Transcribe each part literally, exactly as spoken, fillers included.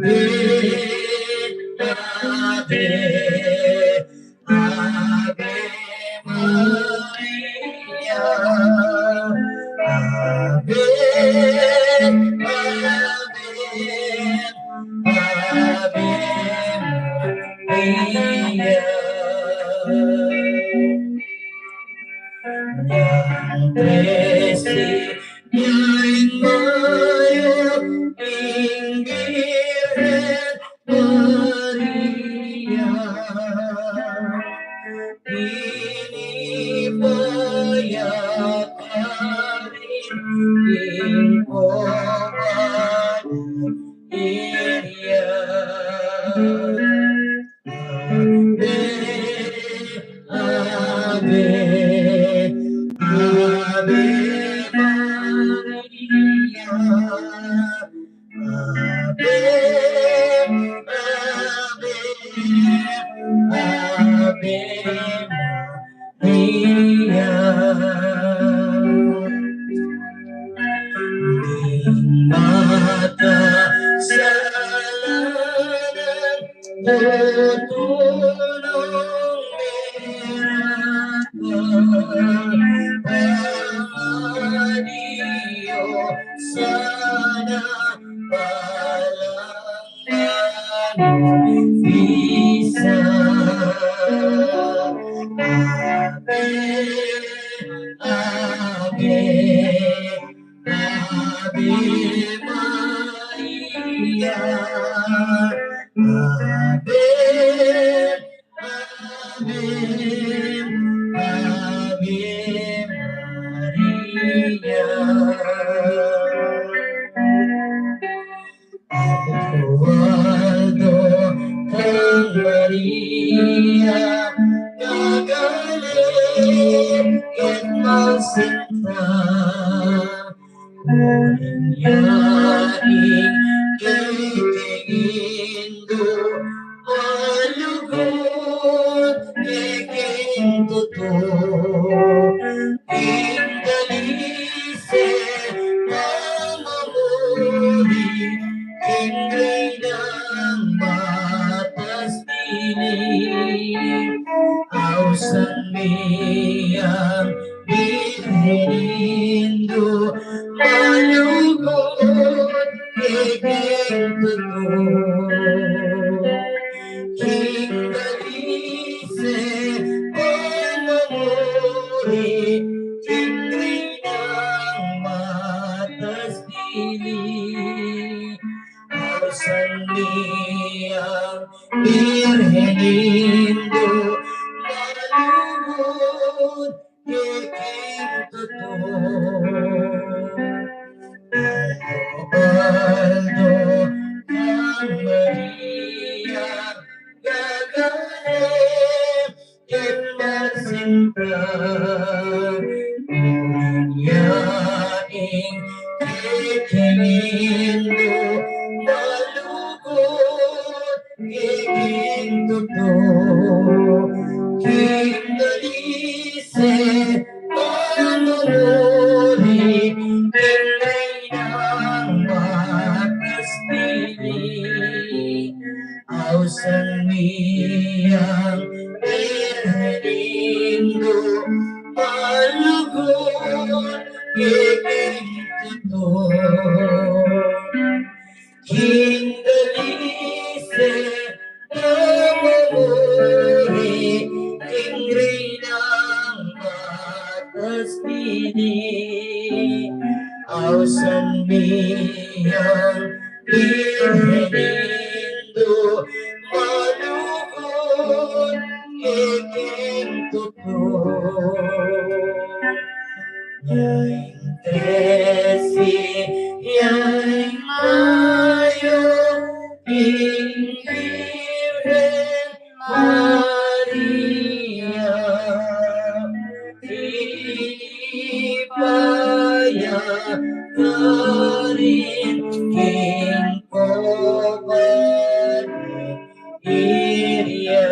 Ave, Ave Maria, Ave, Ave, Ave Maria. Yang trese yang mayor ing Virgen Maria, ini payakarin ing koban Iria. Ave, Ave, Ave Maria. Ave, Ave, Ave Maria. Ning makasalanan tutulung mirakel, pamadiu sana palang manufisa. Ave, Ave, Ave Maria, Ave, Ave, Ave Maria. Aku aldo kang Maria, gagale ket masinta. Uling ya ing kekeng Indu, malugud kekeng tutu. Ing dalise pamamuri king Reynang Matas Pili. Ausan mi yang Birhen Indu, malugud kekeng tutu. King dalise pamamuri king Reynang Matas Pili. Ausan mi yang Birhen Indu, malugud kekeng tutu. Aku aldo kang Maria, gagale ket masinta. Uling ya ing kekeng Indu, malugud kekeng tutu. King dalise pamamuri king Reynang Matas Pili. Ausan mi yang Birhen Indu, malugud kekeng tutu. King dalise pamamuri king Reynang Matas Pili. Ausan mi yang Birhen Indu, malugud kekeng tutu. Yang trese yang mayor ing Birhen Maria, ini payakarin ing koban Iria.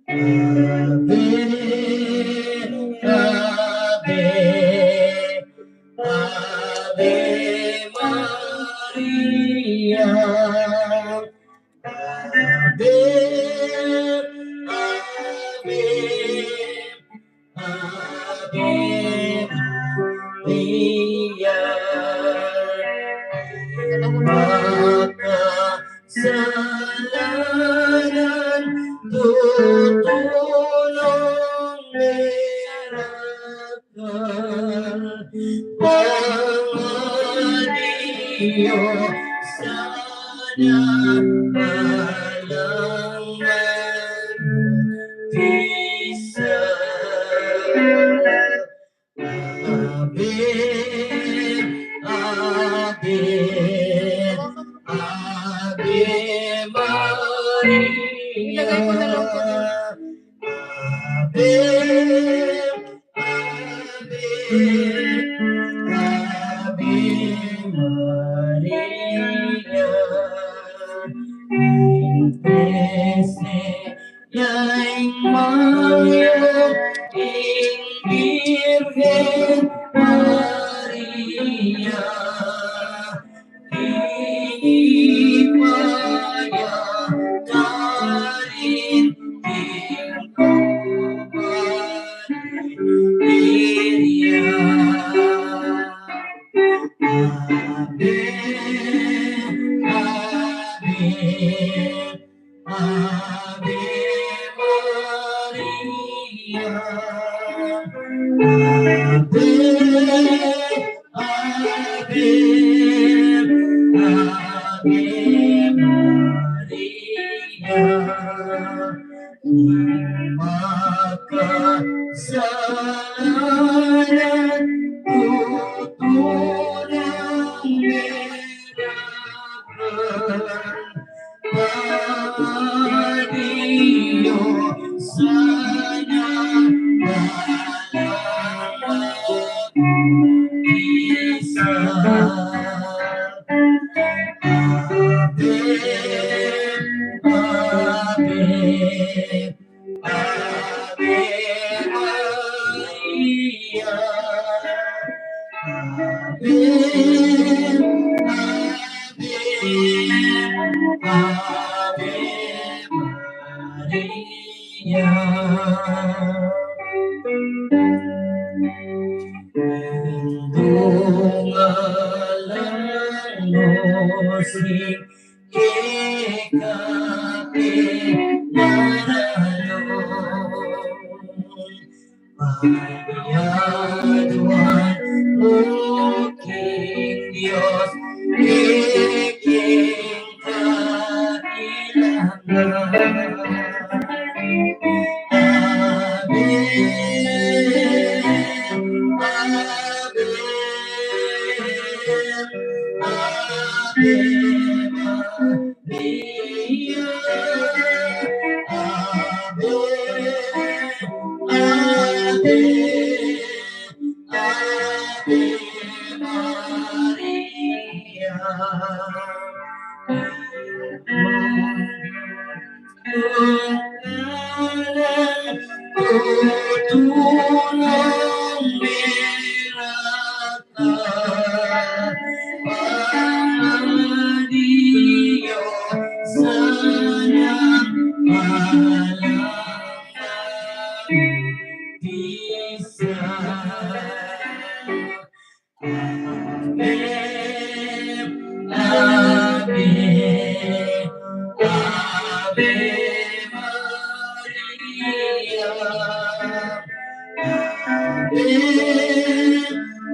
Ave, Ave, Ave Maria. Ave, Ave, Ave Maria. Makasalanan tutulung merakal, pangadiyu sana alang mabisa. Ave, Ave, Ave Maria. Ave, Ave, Ave Maria. Ing trese ya ing mayap ing Birhen Maria, ing ibpa ya karin ing kumarin ya. Ave, Ave, Ave Maria. Ave, Ave, Ave Maria. Makasalanan tutulung merakal, pangadiyu sana alang mabisa. Ave, Ave, Ave Maria. Ave, Ave, Ave Maria. Dungalan mu sing keka pinaralu. Pangaduan mu king Dios, e king kailangan. Ave, Ave, Ave Maria. Ave, Ave, Ave Maria. Tutulung merakal, pangadiyu sana alang mabisa. Ave, Ave, Ave Maria. Ave,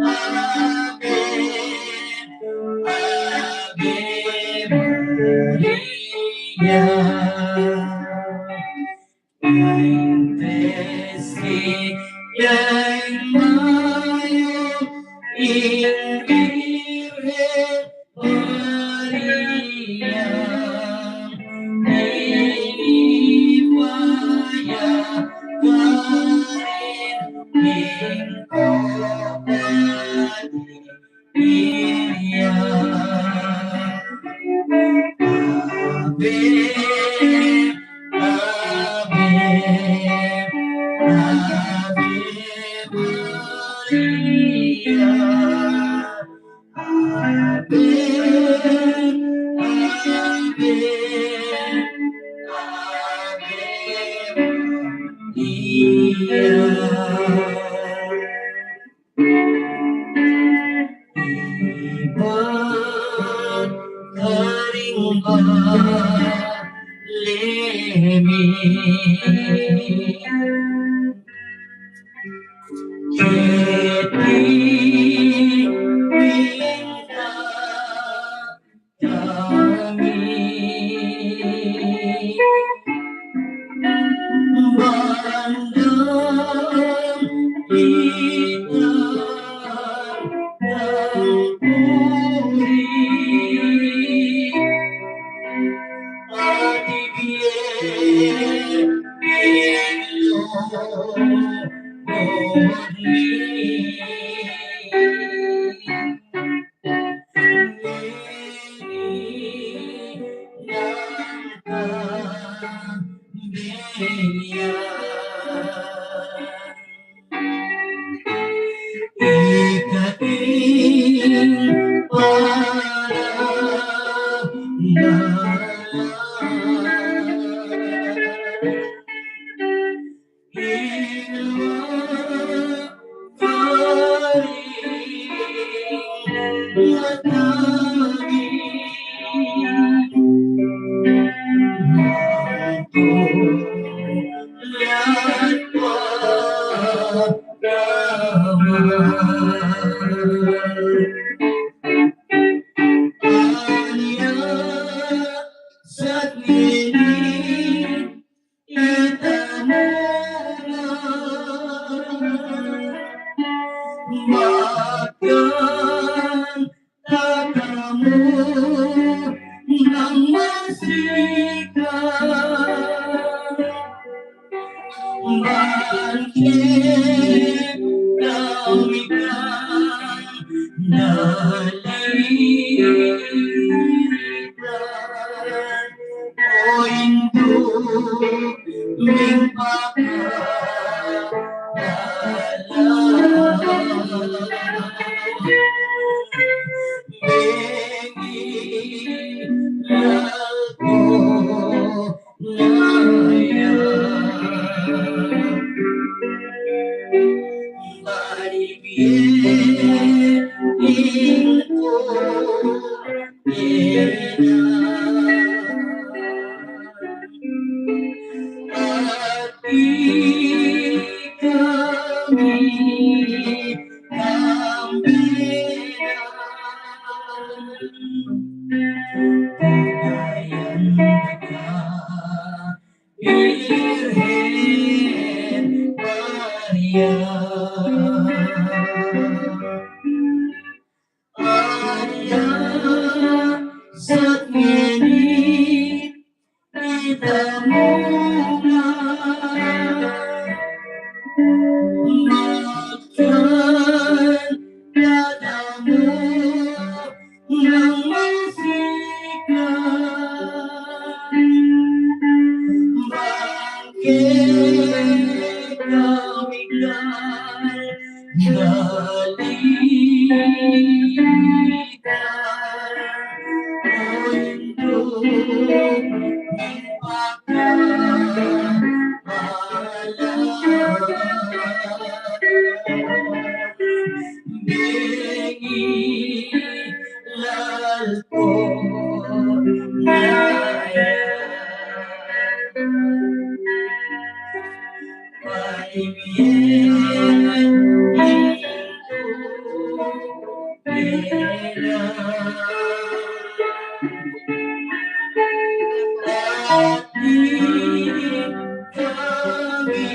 Ave, Ave Maria. Ing trese yang mayap ing Birhen Maria, ing ibpa ya karin ing kumarin ya. Ave, Ave, Ave Maria. Ave, karing bale mi. Keti minta kami bandang itang tangkuri ati bie ilo Makan tatamu nang masika. Bangkit kami kan dalikan. O indu ming pakadala. Bengi lalko naya. Bari bie ingku ina. Ati kami kambinan. Tugayan ka Birhen Maria. Aya sat ngeni ita mu na makan tatamu nang masika. Bangkit kami kan dalikan. O indu ming pakadala. Bengi lalko naya. Paibian itu bela. Ati kami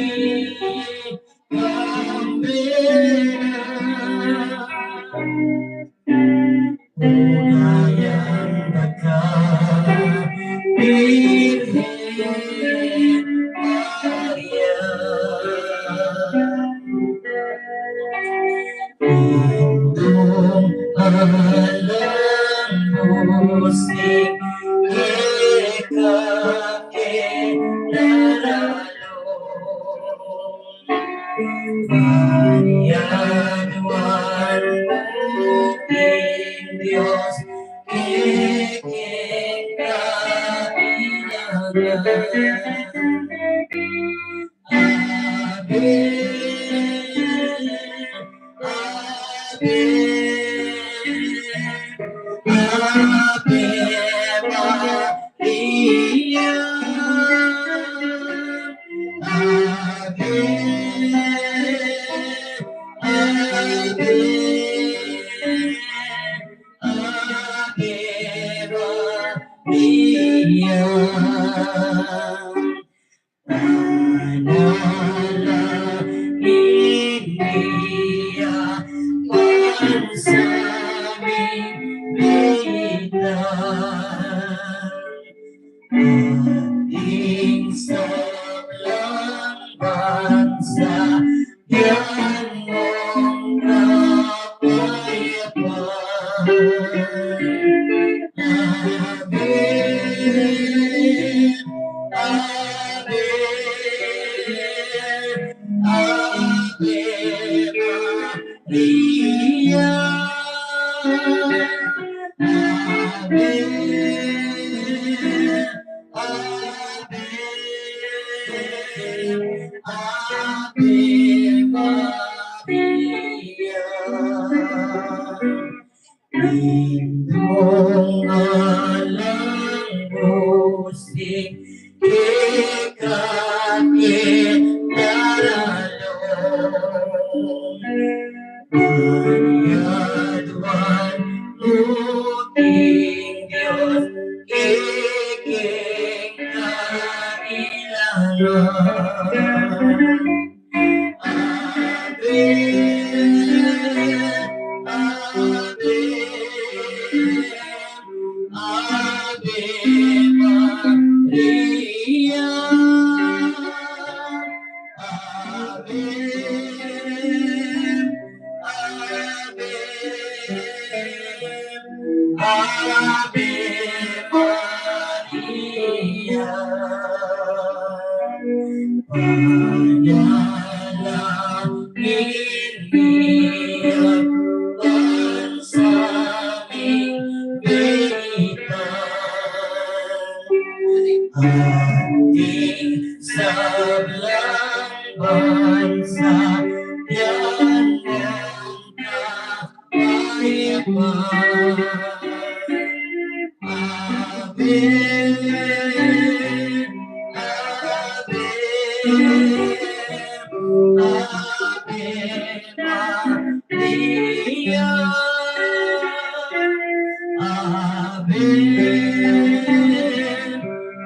Panyaduan mu king Dios, kekeng kabilangan. Amen. Amen. Amen. Maria. Panalangin ya ban sa ming bita, ating sablang bansa, bigyan mong kapayapaan. Ave, Ave, Ave Maria. Ave, Ave, Ave Maria. Indung alang busing, keka ke daralung. Panyaduan mu king Dios, kekeng kailangan. Ave, Ave, Ave Maria. Ave, Ave, Ave Maria. Panalangin ya ban sa ming bita, ating sablang bansa, bigyan mong kapayapaan. Ave, Ave, Ave Maria. Ave,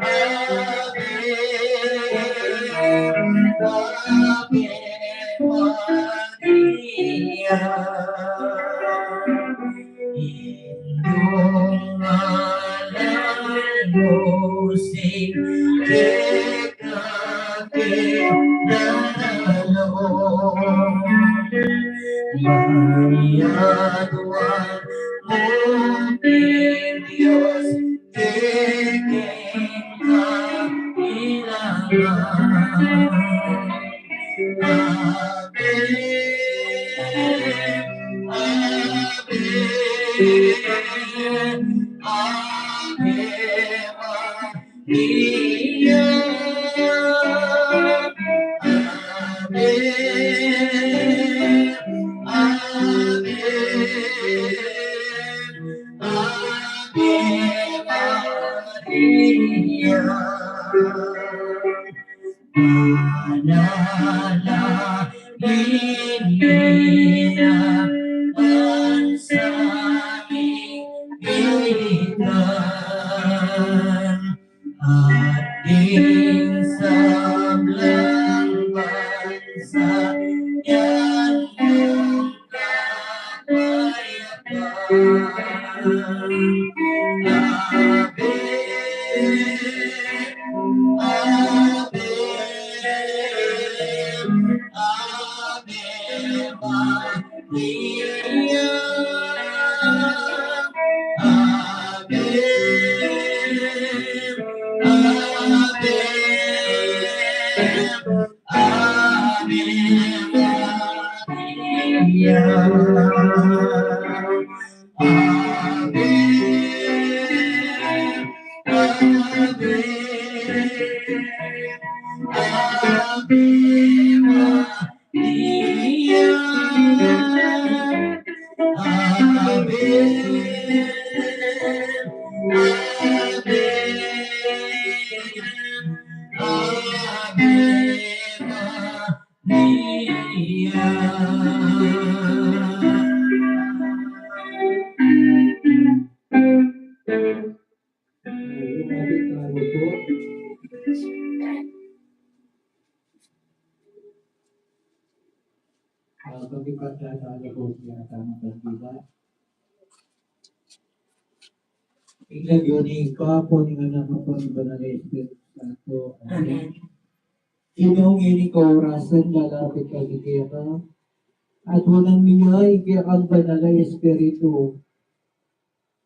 Ave, Ave Maria. Indung alang busing, keka ke daralung. Panyaduan mu king Dios, kekeng kailangan. Ave, Ave, Ave Maria. Ave, Ave, Ave Maria. Panalangin ya ban sa ming bita, ating sablang bansa, bigyan mong kapayapaan. Ave, Ave, Ave Maria. Ave, Ave, Lumapit tayo po. Ah, pag-ipagtatalo po siya at ang bandila. Ing lagyu ning Ibpa, ning Anak, ampo ning Banal a Espiritu Santo. Amen. Ginung ini kaurasan, lalapit kami keka. At wanan mi ya ing kekang Banal a Espiritu.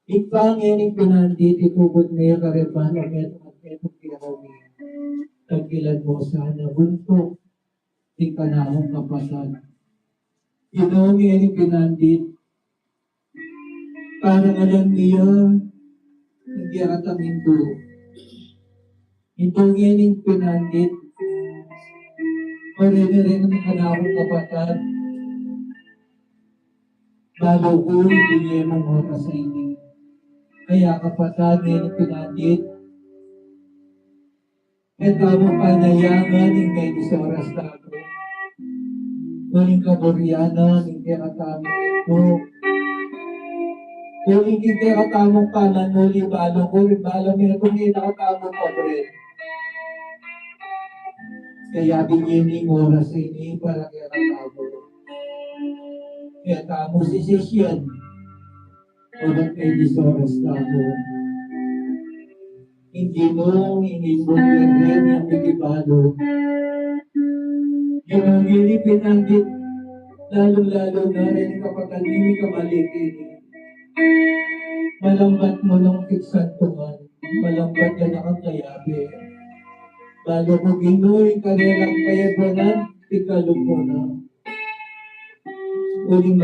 Ibpa, ngeni pinandit, itubud mi ya kareng balang metung at metung kekami. Tangkilan mu sana buntuk ning kanakung kapatad. Ginung ini pinandit, parangalan mi ya ing kekatang Indu. Ito ngening pinandit, parangalan mi ing kanakung kapatad. Balu ku, binye mung oras a ini. Kaya kapatad, ngening pinandit, e tamu panayangan ing mebie a oras tamu. Uling kaburian na ning kekatamung Indu. Uling king kekatamung pamanuli, balu ku, ring bala metung ing kekatamung pobre. Kaya binye ne ing oras a ini para kekatamu. Kaya tamu sisisian. Obat kay disoras tamu. Ing Ginu, ing Indu, ing Ginu, ing Ginu, ing Ginu, ing pinandit, lalu-lalu na ring kapatad mi, ing kamaliki. Malambat mu nung piksan tuman, malambat ya na kang kayabe. Balu ku Ginu, ing karelang kayabe na, ikalup mu na. Uling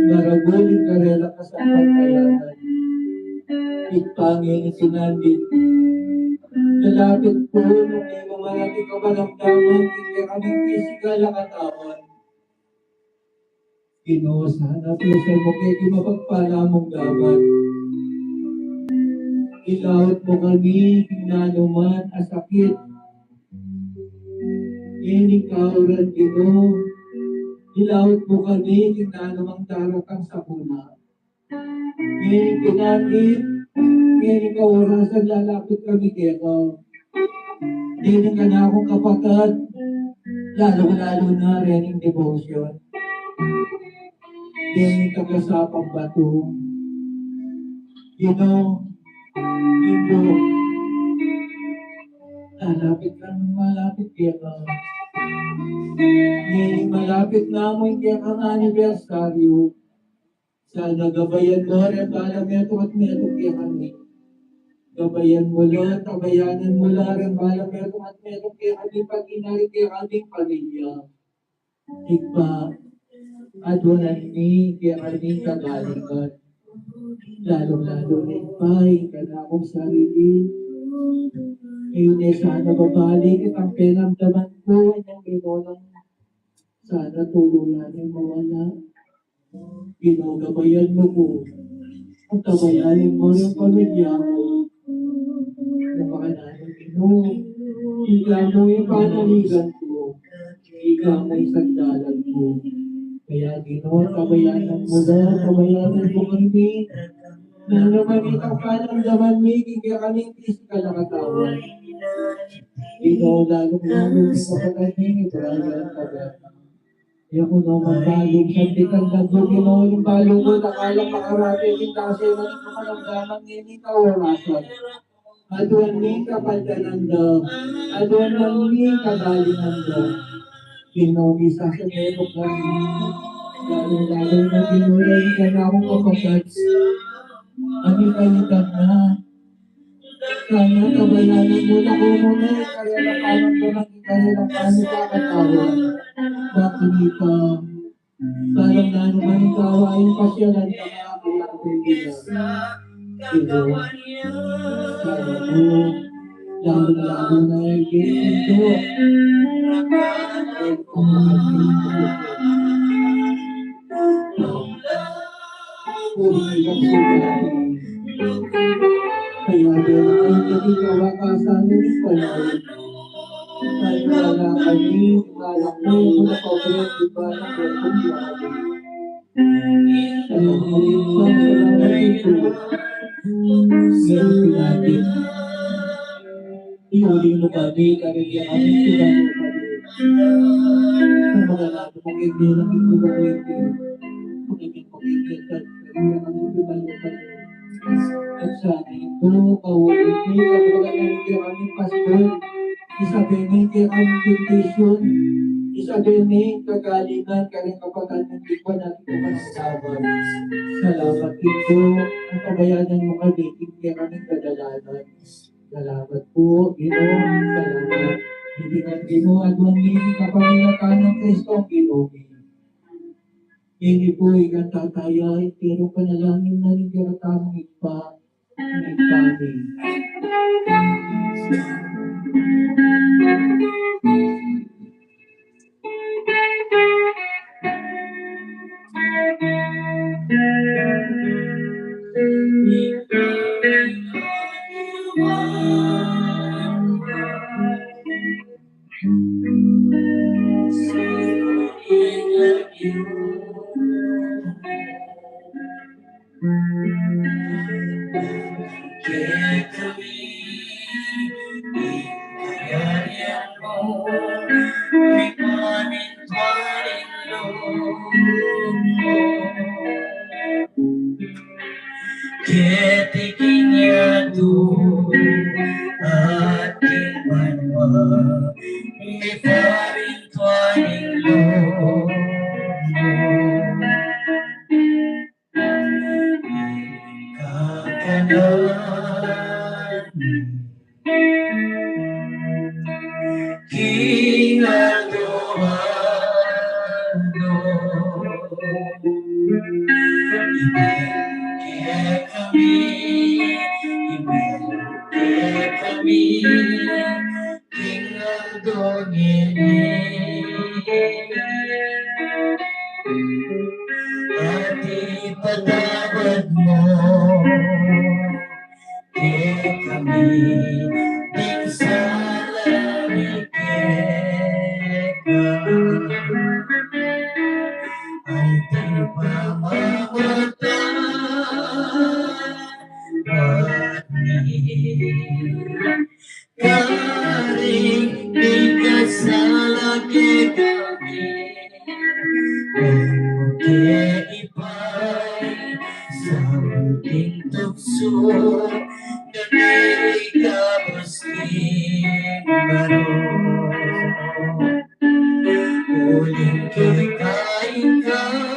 maragul ing karelang kasalpantayanan. Ing pangin sinandit. Lalapit ku nung e mu man ating kamaramdaman, ing kekaming pisikal a katawan. Ginu, sana pulsan mu kekami ing mapagpala mung gamat. Ilaut mu kami king nanu man a sakit. Ngening kauran, Ginu, ilaut mu kami king nanu mang daratang sakuna. Ngening pinandit, ngening kaorasan lalapit kami keka. Ngening kanakung kapatad, lalu-lalu na rening debosyon. Ngening taga-Sapang Batu. Ginu, Ginu, lalapit kami, malapit keka. Ngening malapit na mu ing kekang anibersaryu. Sana gabayan mu reng balang metung at metung kekami. Gabayan mu la, tabayanan mu la reng balang metung at metung kekami, pati na ring kekaming pamilya. Ibpa, aduanan mi kekami ing kagalingan. Lalu-lalu na, Ibpa, ing kanakung sarili. Ngeni sana babalik itang penamdaman ku, inyang Ginu, nang sana tuluyan neng mawala. Ginu, gabayan mu ku. At tabayanan mu ring pamilya ku. Nung makananu, Ginu, ika mu ing panaligan ku. Ika mu ing sandalan ku. Kaya, Ginu, tabayanan mu la, tabayanan mu kami. Nanu man itang panamdaman mi king kekaming pisikal a katawan. Ginu, lalu-lalu ning kapatad mi, Brian Cabana. Yaku no man balu, sandikan na ku, Ginu, ning balu ku, dakal a pakarate, king tase na ning kamaramdaman, ngening kaorasan. Aduan mi ing kapadanan da, aduan mi ing kagalingan da. Ginu, misasanmetung kami, lalu-lalu na, Ginu, ing kanakung kapatad. Ami kaitan na. Sana tabayanan mu la ku nung e karela panamdaman, e karela panikatawan. Bakit ita? Balang nanu man ing gawain, pasyalan da kami, Ginu. Ginu, sana ku, lalu-lalu na ing Ginu. Kaya dahil ang naging kawakasan ng panahon, maniwala kami, wala ko, wala ko, wala ko, wala ko, wala ko. Salamat po, salamat po. Meron pinatid. Ing lugari, kareng ya kami, tumayo kami. Kung mga lalo mong hindi lang ito, mga hindi. Kung hindi mong hindi, kareng ya kami, tumayo kami. At sa amin, tulungan ka, O Lord, hindi ka magagaling kaya kami, Pastor. Isabi ni kaya kami, bendisyon. Isabi ni kagalingan, kareng kapatad ng di pa natin kapanasaban. Salamat, Ginoo. Ang kabayanan mo kami, hindi kaya kami kadalanan. Salamat po, Ginoo. Salamat. Bibigyan, Ginoo, at mangingin kapamilatan ng Kristo ang Ginoo. Ini po, ikang tatayay, pero panalangin na rin kaya tamang ipa, ipa. Keti king yatu at king banua, mipamintuan ing lub mu. Kakanan king aldo-aldo, ibie kekami, ibie kekami king aldo ngeni. At ipatawad mu kekami ding sala mi keka, anti pamamatawad mi karing mikasala kekami. Oke, ipaisabi king tuksu, nune ikabus king marok. Uling keka ing kayarian,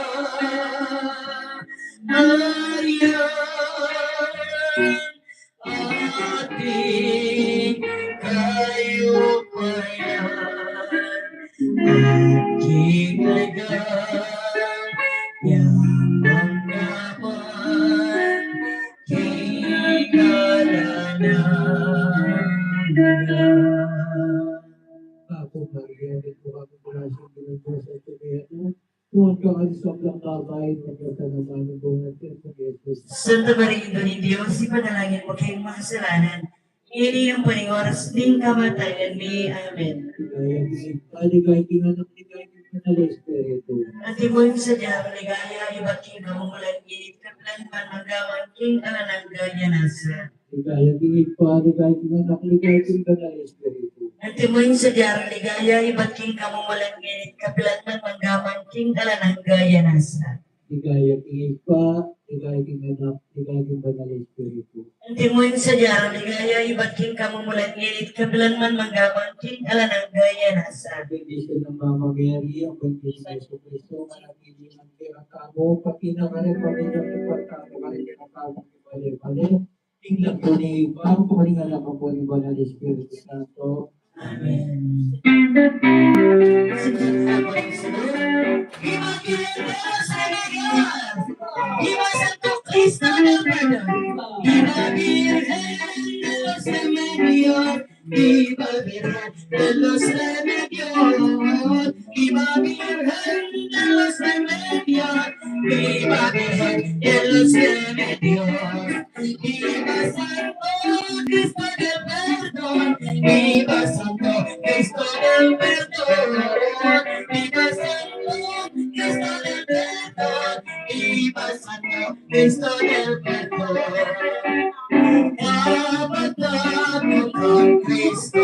ampon kayupayan, at king ligaya, manggaman king ala nang. Apo Maria, mitmu ka king grasya, ing Ginung Dios atyu keka. Nuan ka karing sablang babai, at nuan ya naman ing bunga ning tiyan mu, i Jesus. Santa Maria, Indu ning Dios, ipanalangin mu kaming makasalanan, ngeni ampon king oras ning kamatayan mi. Amen. Ligaya king Ibpa, ligaya king Anak, ligaya king Banal a Espiritu. Antimo ing sadya rang ligaya ibat king kamumulan, ngeni at kapilan man, manggaman king alang angga. Amen. Ligaya king Ibpa, ligaya king Anak, ligaya king Banal a Espiritu. Antimo ing sadya rang ligaya ibat king kamumulan, ngeni at kapilan man, manggaman king alang angga. Amen. Ligaya king Ibpa, ligaya king Anak, ligaya king Banal a Espiritu. Antimo ing sadya rang ligaya ibat king kamumulan, ngeni at kapilan man, manggaman king alang angga. Amen. Bendisyon ning Mama Mary, ing bendisyon nang Jesukristo, manatili kekayu, pati na karing pamilya, pati na karing kekayu, bale-bale. King lagyu ning Ibpa, ning Anak, ampon ning Banal a Espiritu Santo. Amen. Viva Virgen de los Remedios, viva Santo Cristo del Perdón, viva Virgen de los Remedios, viva Virgen de los Remedios, viva Virgen de los Remedios, viva Virgen de los Remedios. Viva Santo Cristo del Perdón, viva Santo Cristo del Perdón, viva Santo Cristo del Perdón, viva Santo Cristo del Perdón. Kapatad mu kang Kristo,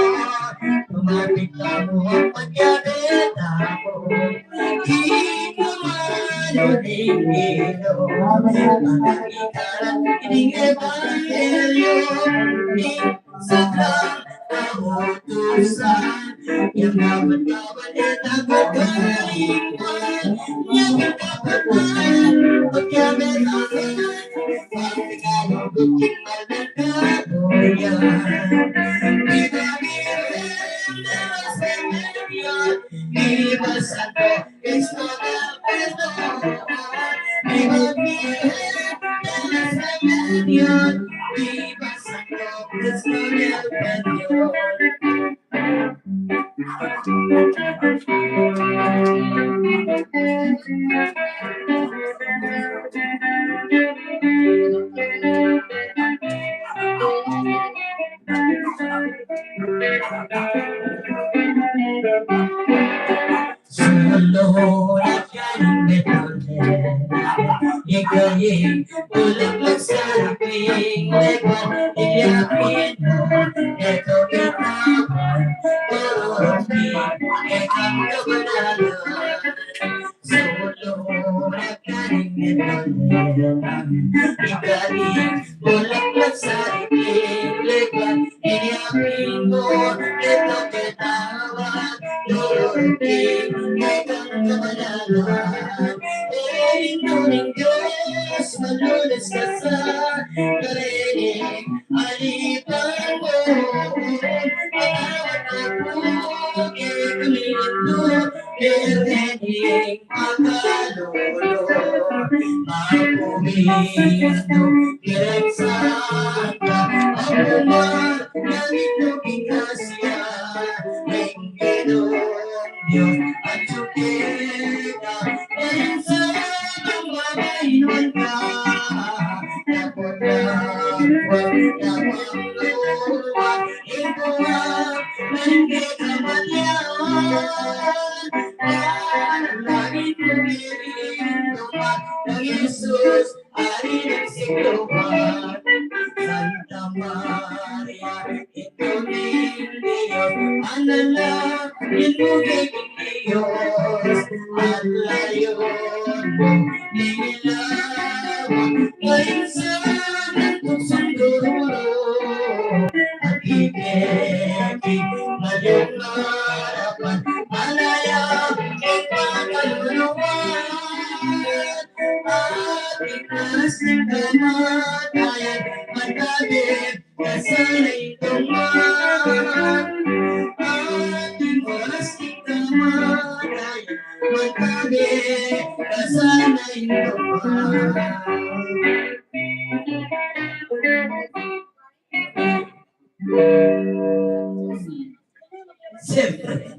Siyempre.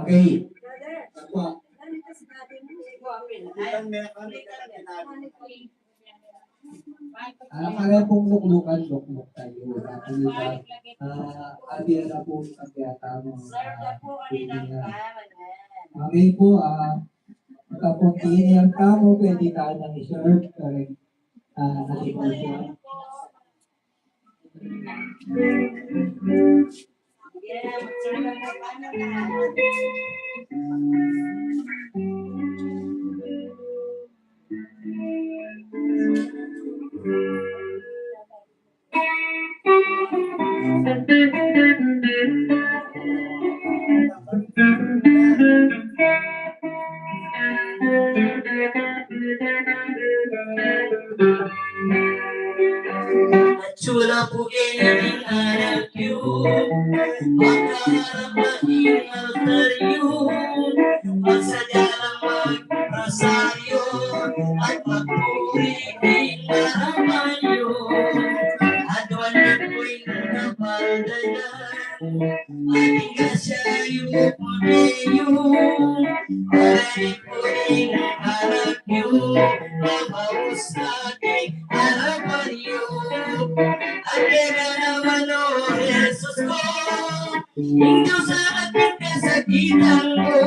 Okay. Ah, para pung luklukan, lukluk tayo. Tapos, ah, atin na po sa tiyatama. Okay po, ah, kapag iyan tamu, pwede tayo nang i-serve, correct? Ah, atin po siya. Atiu na pu king anak yu, makaharap na king altar yu, magsadya na magrosaryu, at magpuri king arapan yu. Aduan na pu ing kapaldanan, ating grasya yu pu king yu, para ing puri ning anak yu, mapaus na king arapan yu. At keka naman, O Jesus ku, ing dusa at ing kasakitan ku,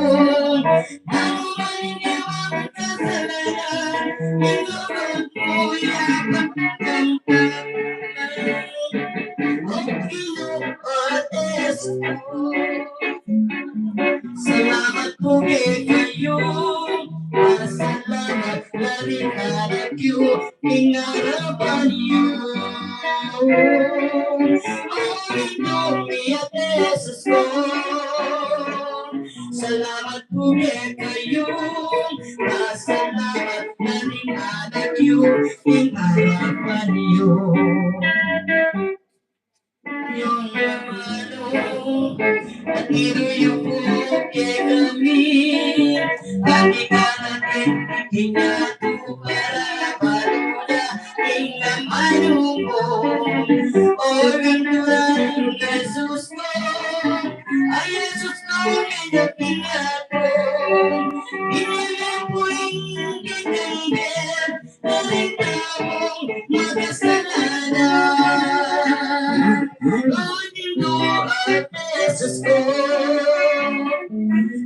nanu man ing kekang kasalanan, ing lugud mu ya pagkamtan. O Ginu, ing arapan yu. O Ginu mi at Jesus ku, salamat pu kekayu, pasalamat na ring anak yu ing arapan yu. Yung amanu, atiru yu pu kekami, dati ka na king yatu para balu na ing amanu mu. O Ginu, Jesus ku, ay Jesus ku, kaya pinatu, inya na pu ing kekang Karing taung makasalanan, o Ginu at Jesus ku,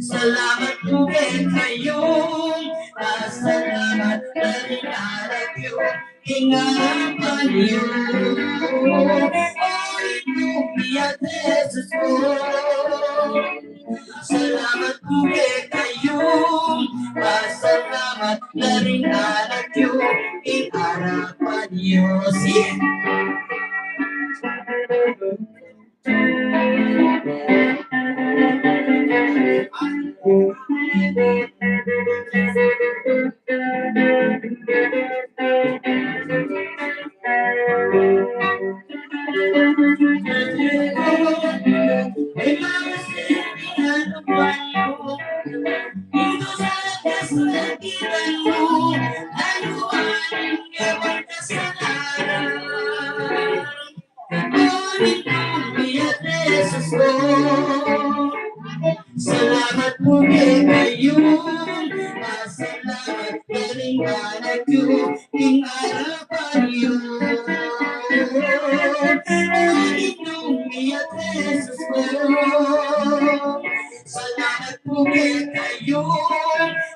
salamat pu kekayu, pasalamat na ring anak yu ing arapan yu. O Ginu mi at Jesus ku, salamat pu kekayu, pasalamat na ring anak yu ing arapan yu. Si Salamat pu kekayu, pasalamat na ring anak yu ing arapan yu. O Ginu mi at Jesus ku, salamat pu kekayu,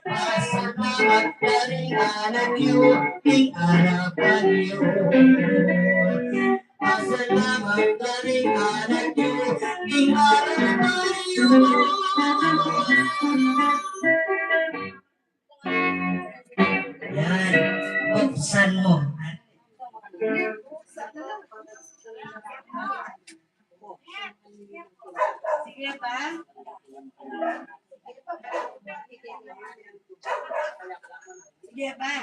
pasalamat na ring anak yu ing arapan yu. Pasalamat na ring anak yu ing arapan yu. Yan. Buksan mu. Sige pa. Sige pa.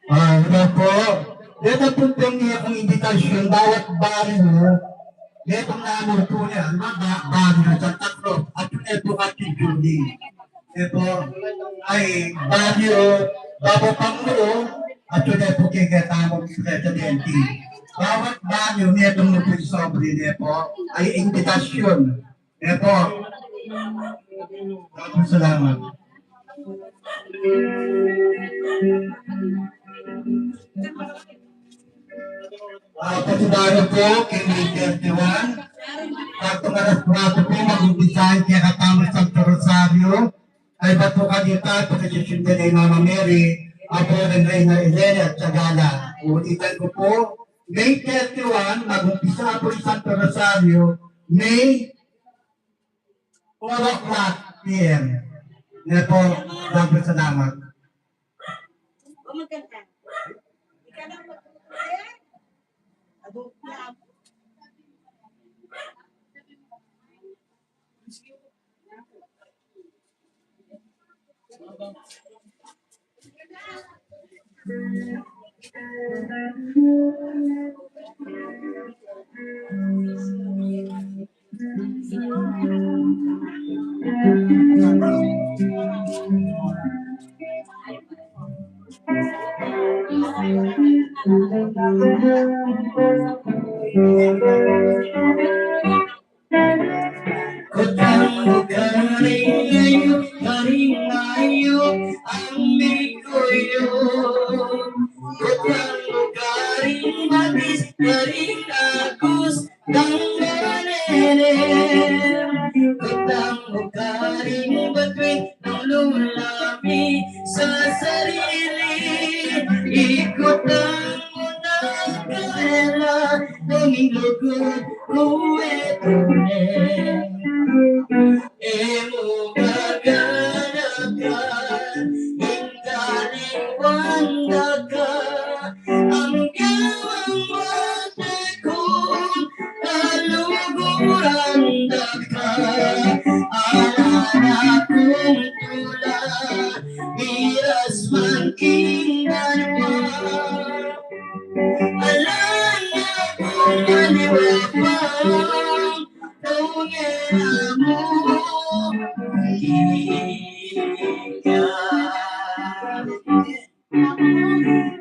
Ah, ina po, ina po, itang imbitasyon, bawat baryo, itang namur po niya, di ba, ba-, baryo Santa Cruz, at ina po kati Julie. Ina po, ay, baryo, Babo Pangulo, at ina po kekatamung presidente. Bawat baryo, ina po, ina po, sobre, ina po, ay, imbitasyon. Ina po. Maraming salamat. Ah, pati baryo po, keng May thirty-one. Saktong alas kuwatro po, mag-umpisa ing kekatamung Santo Rosario. Kaybat pu kanita, pagkasisyon da nang Mama Mary, apo nang Reyna Elena at Sagala. Ulitan ku pu, May thirty-one, mag-umpisa pu ing Santo Rosario, May four o'clock P M. Ina po, maraming salamat. Ami kuyu, kutang mu karing batis, karing agus, dang manene. Kutang mu karing batuin, nung lulami sa sarili. Ikutang mu na karela, nung lugud ku e tune. E mu gaganakan ing kalingwan da ka, anggang mate kung kaluguran da ka. Ala na kung tula, miras man king banua, ala na kung aliwa pa.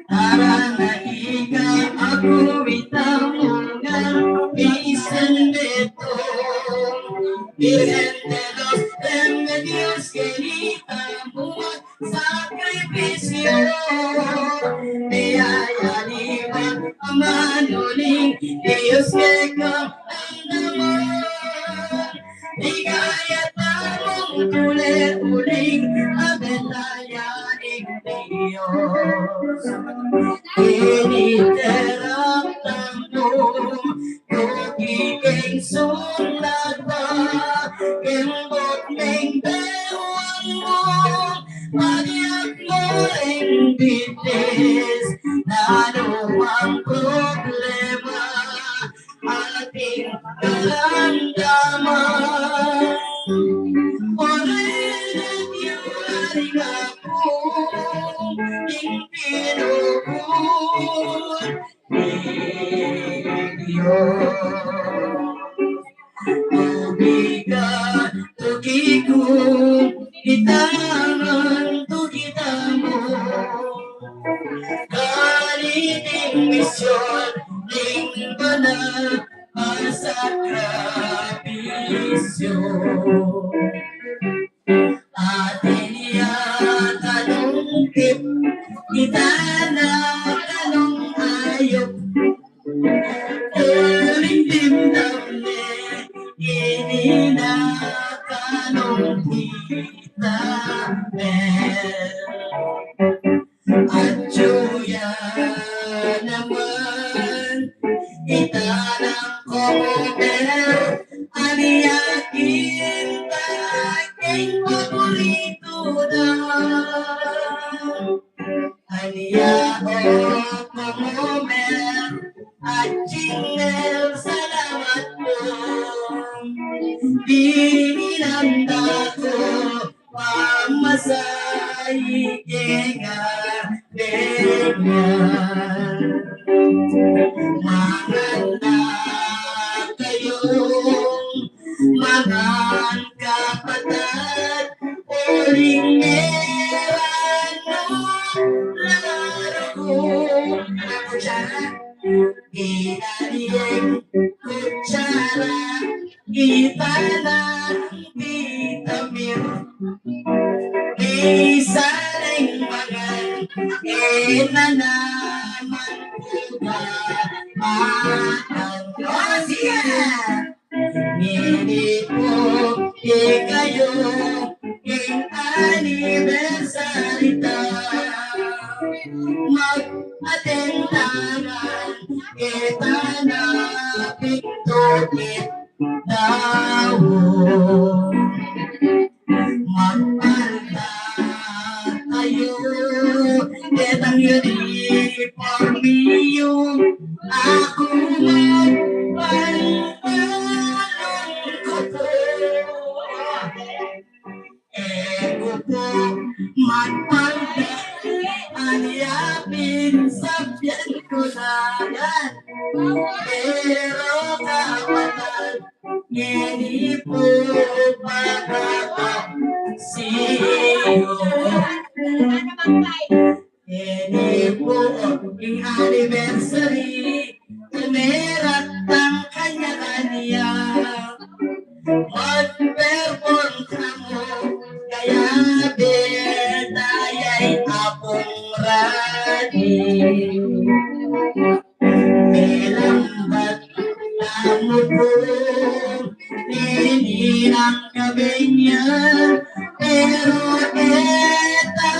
Tara na ika, aku ita mu ngan, bisan beto. Virgen de los Remedios, que ni amor sakripisyo, miyayaliwat a manuling Dios keka, andaman. Ligaya tamung tule uling abelaya ing Dios. Ini terang tamu, tuki king sunat pa, kembot ming bewang mu, padiak mu ring bitis, nanu mang problema ating karamdaman. Ore na diari nga pu, ing pinupun, Dios. Tubigan, tugi ku, itaman, tugi tamu. Kaniting misyon, ning banal a sakripisyo. Atin ya tanung tip, ita na tanung ayup. Uling dimdam ne, ini na tanung tita ne. Atyu ya naman, ita nang komomer, ani ya king taking paboritu da. Ani ya o komomer, atsing el salamat pu. Bininan da ku pamasahe keka, keka. Mangan na kayu, mangan kapatad, uling meran no larugu. Kutsara, ginani ing kutsara, ita nang titamir. Misan ing mangan, e na naman pu ba matang. O, sige. Ngeni pu, ikayu ing anniversary ta. Mag-atin tamu, e ta na pintuit daun. Magpalda tayu, ketang uniform yu, aku magpalda ku pu. E ku pu magpalda, ani ya pin sabyan ku na yan. Pero kapatad, ngeni pu pagkakasiyu. Ngeni pu ing anniversary, tumeratang kanyan ya. Mag-perform tamu, kaya beta Apung Rani, melambat tamu pung ini nang kabenya, pero e ta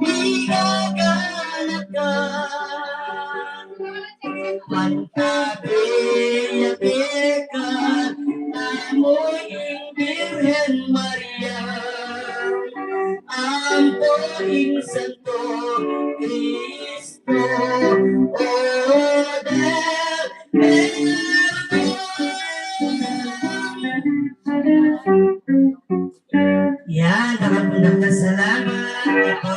migaganakan. Mantabe ya keka tamu ing Birhen Maria, ampo ing Santo Cristo, o de perdon. Yan, dakal pung dakal a salamat. Yan po.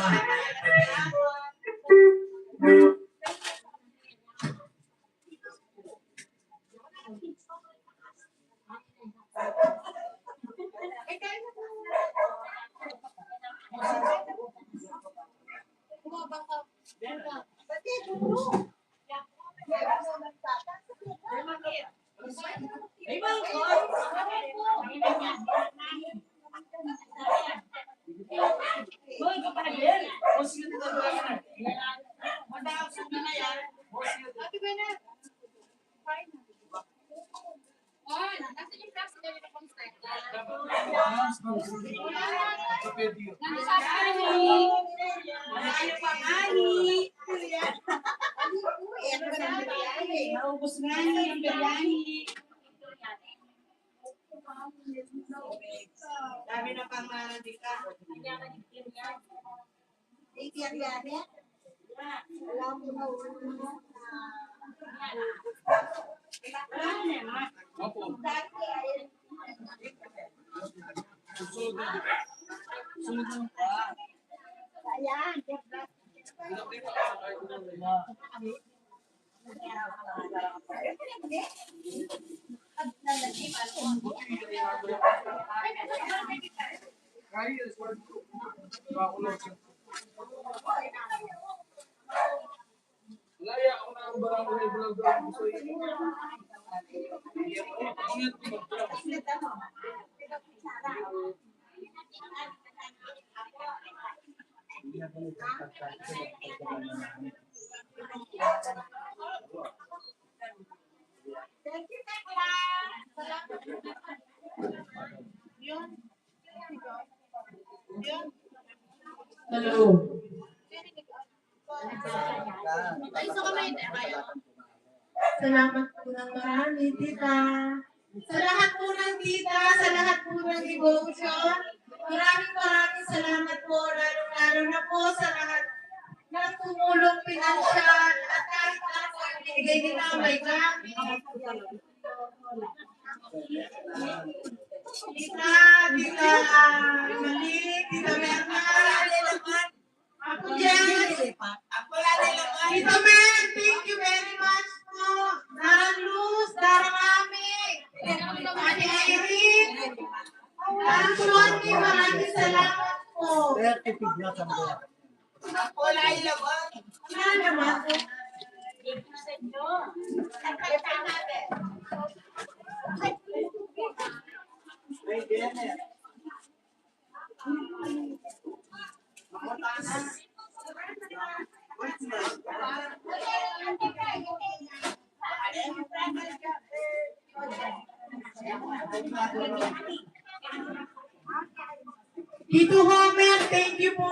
Naubos nga ni ang biryani. Dami na pang, ah, di ka. Hello. Salamat po ng marami, tita. Sa lahat po ng tita, sa lahat po ng devotion, maraming, maraming salamat po, lalong-lalo na po sa lahat ng tumulong pinansyal at kahit ano po ang binigay nila, may gamit. Tita, tita, ah, Mali, tita Merna, Apo Jens, Tita Mel, thank you very much po. Darang Luz, Darang Ami, Ate Irene, Darang Shoni, maraming salamat po. Wala naman po. Tito Homer, thank you po.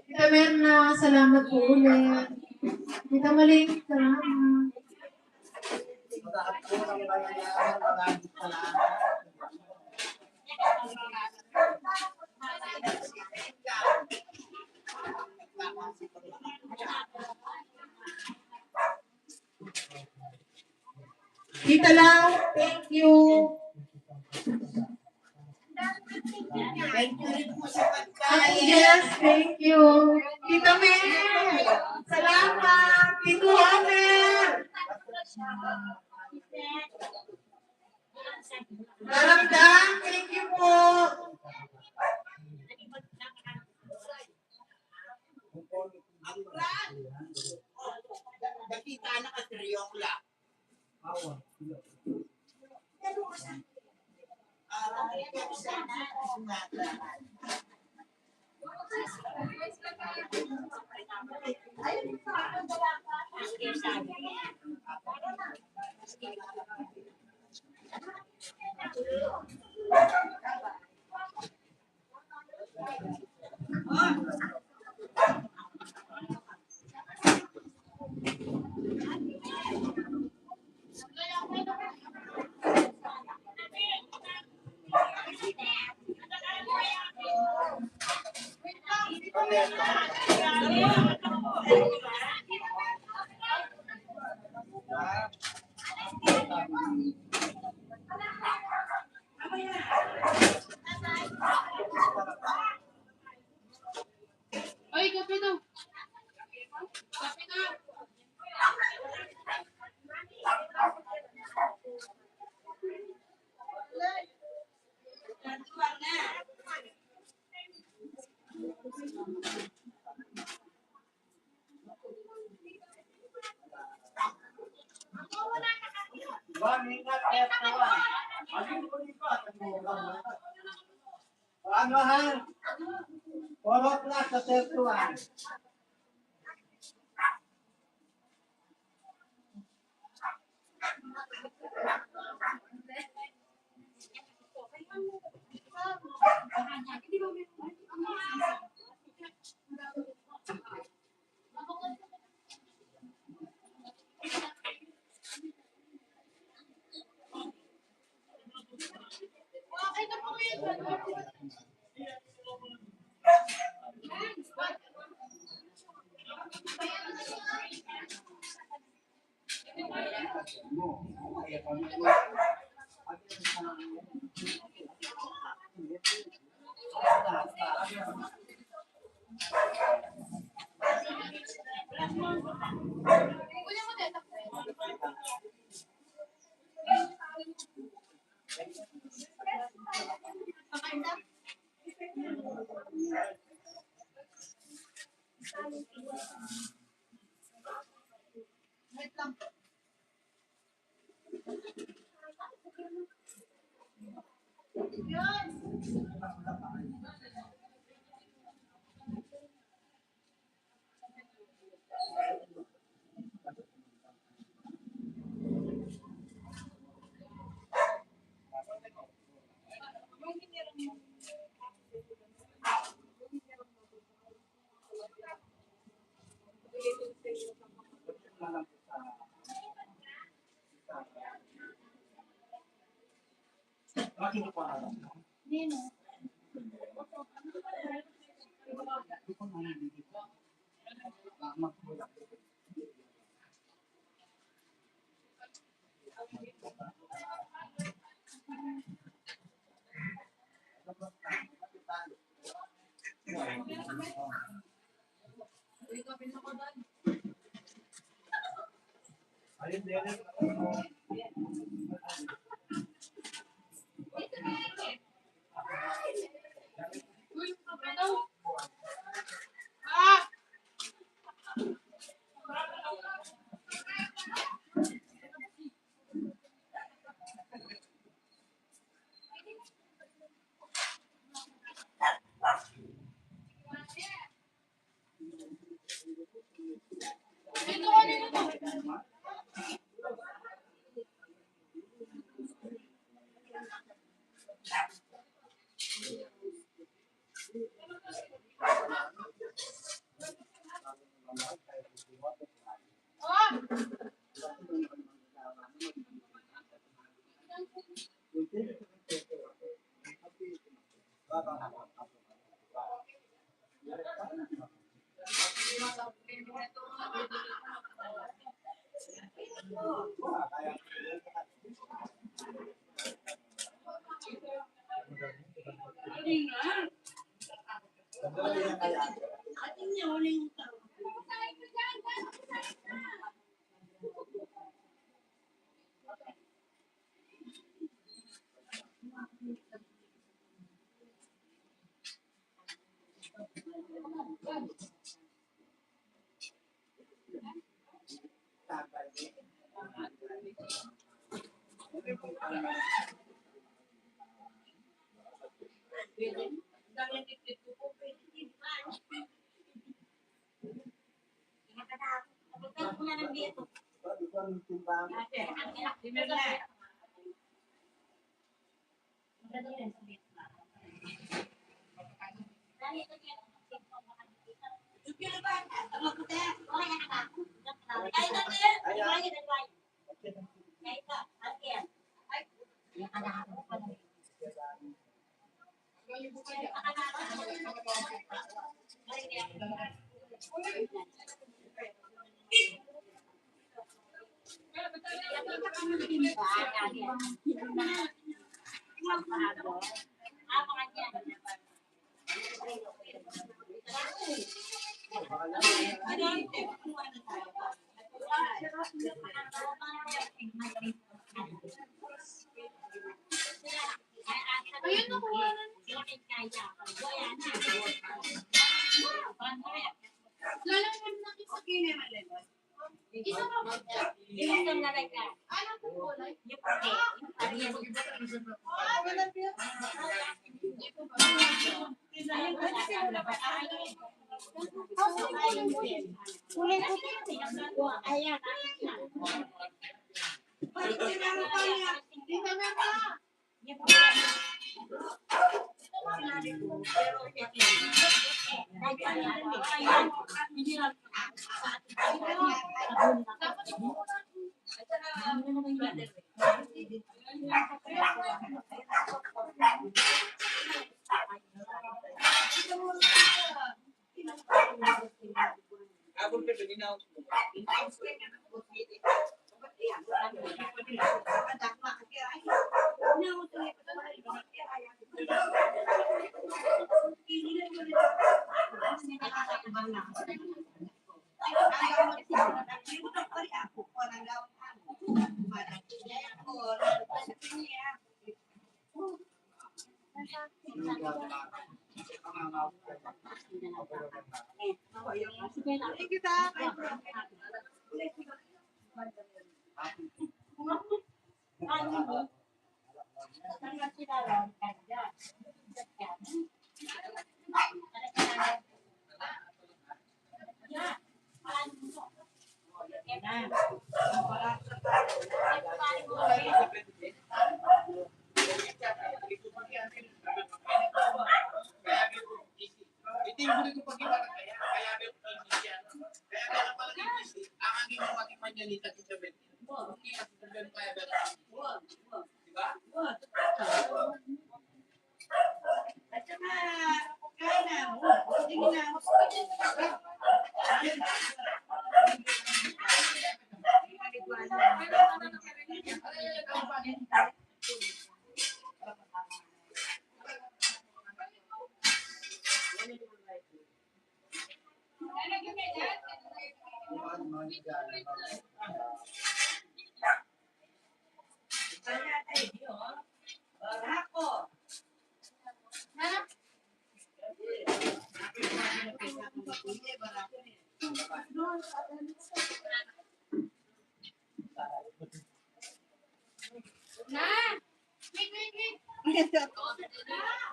Tita Merna, salamat po ulit. Tita Maling, salamat. Tita Lau, thank you. Thank you rin po sa pagkain. Yes, thank you. Tita Mel, salamat. Tito Homer. Darang Dan, thank you po. Nakita na ka, Triokla. Oy, kape daw. Kape daw. Ano, ha? Four o'clock sa thirty-one.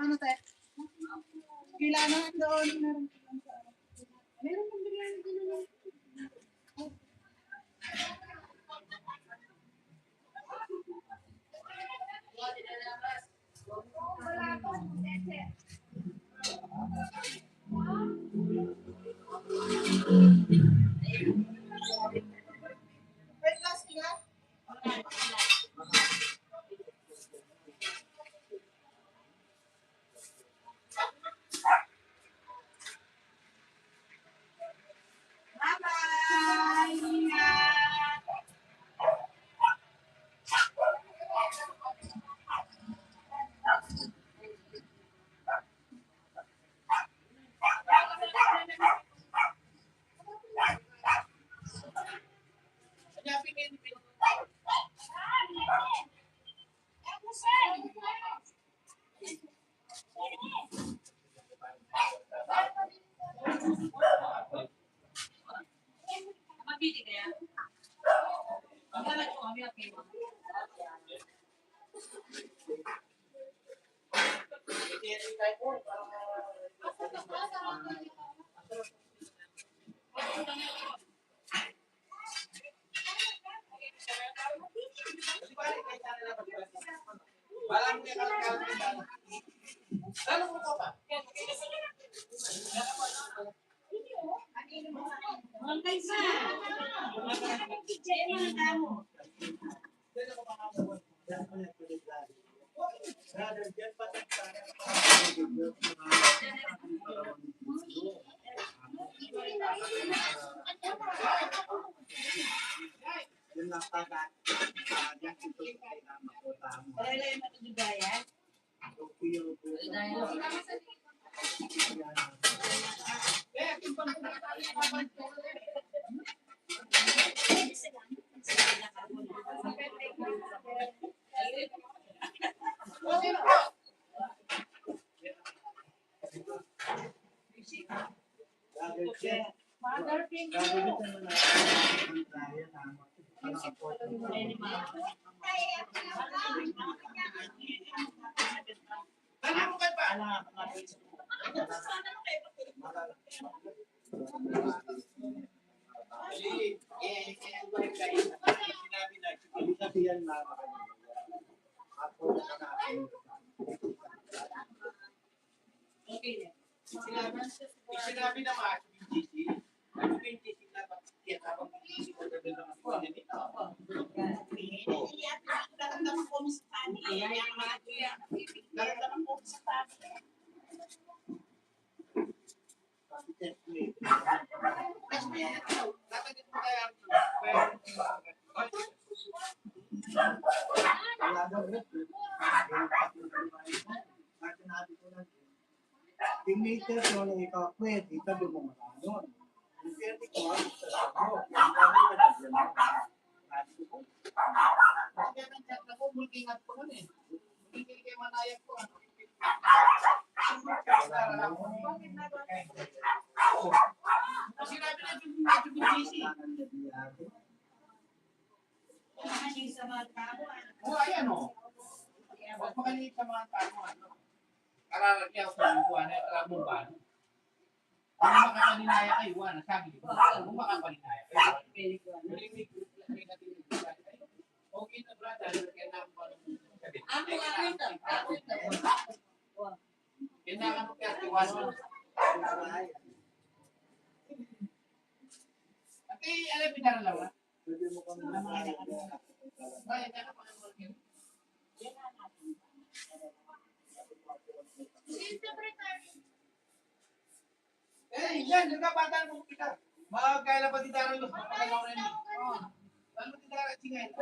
Ano, te? Kailangan doon. Meron pang biryani dun, ano? Okay na. Sinabi, sinabi na nga, yung G C, yung G C na pag-, kaya habang yung G C ko na lang ako, yan, eh. Opo. Yan. Yan. Yan. Yan. Yan. Yan. Yan. Tingnan ko na ikaw, pwede ka dumalanon. Pwede ka sa ano, yung kami na nagdala. Kasi ang chat na ko, mulking at ko nun eh. Mulking kay manayag ko, ah. Sinabi na yung medyo busy. O, ayan, o. Huwag makaliit sa mga tao, ano. Kararating ako sa buwan, eh, alam mo ba? Kung makapalinaya kayo, wala, sabi ko. Kung makapalinaya kayo, wala. Okay na, brother, kaya na ako. Ako, ako ito, ako ito. Kaya na ako, thirty-one. Ate, alam mo, pinaralawa. Eh, yan, nagkabatan mo kita. Magkailan pa di daralos, magkailan rin. Oh. Ano di darating ngayon?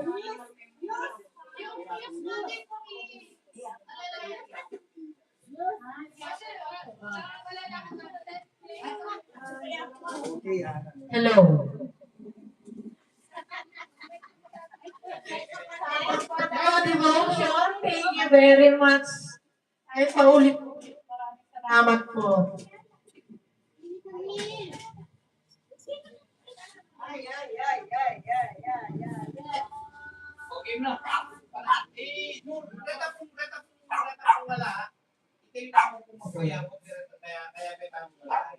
Hello. Hello, devotion. Thank you very much. Ay, paulit. Maraming salamat po. Ay, ay, ay. Okay na. Eh, no, reta po, reta po, reta po wala. Ito yung ako kung magkaya po, pero kaya, kaya may tama wala.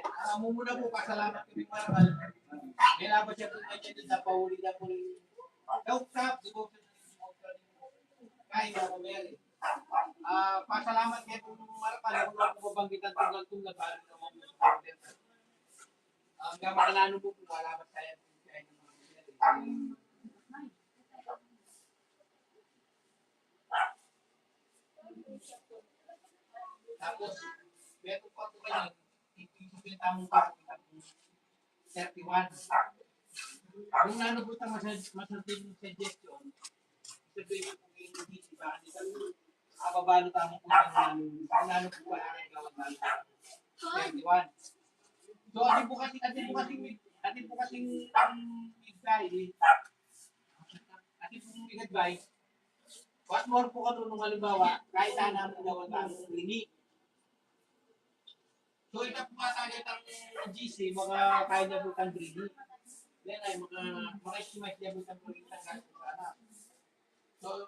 Ah, mumuna po, pasalamat kami, Marakal. May laban siya po, may siya din sa pauli na po. Daw sa, di po, kaya ako, Mary. Ah, pasalamat kaya po, Marakal, wala po mabanggitan tunggal-tunggal, bali naman po. Ah, ang gama na ano po, wala ba saya po, kaya ng mga Mary. Tapos, meron pa po kayo, ipinipinta mo pa, thirty-one. Kung ano po itang masas-, masasabing suggestion, sabihin ko po yung hindi, di ba? Hindi kami, ababalo tamo po ng ano, kung ano po ba ang gawin namin. Thirty-one. So, atin po kasi, atin po kasi, atin po kasi, um, advice, eh. Atin po yung advice, what more po kung nung halimbawa, kahit sana ang gawin namin, hindi. So, ita po nga tayo itang G C, mga kaya niya po itang three D. Yan ay mga, mga estimate niya po itang mga itang gasto sana. So,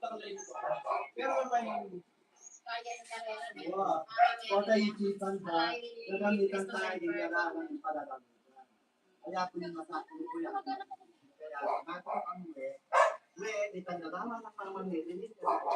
Pero may, wa, o tayo isipan sa, gagamitan tayo ng garapan ng pagkakamitan. Kaya po yung masakit po yan. Kaya, nga po ang uwi, uwi, di tayo nalaman ang pamamanhid, hindi tayo.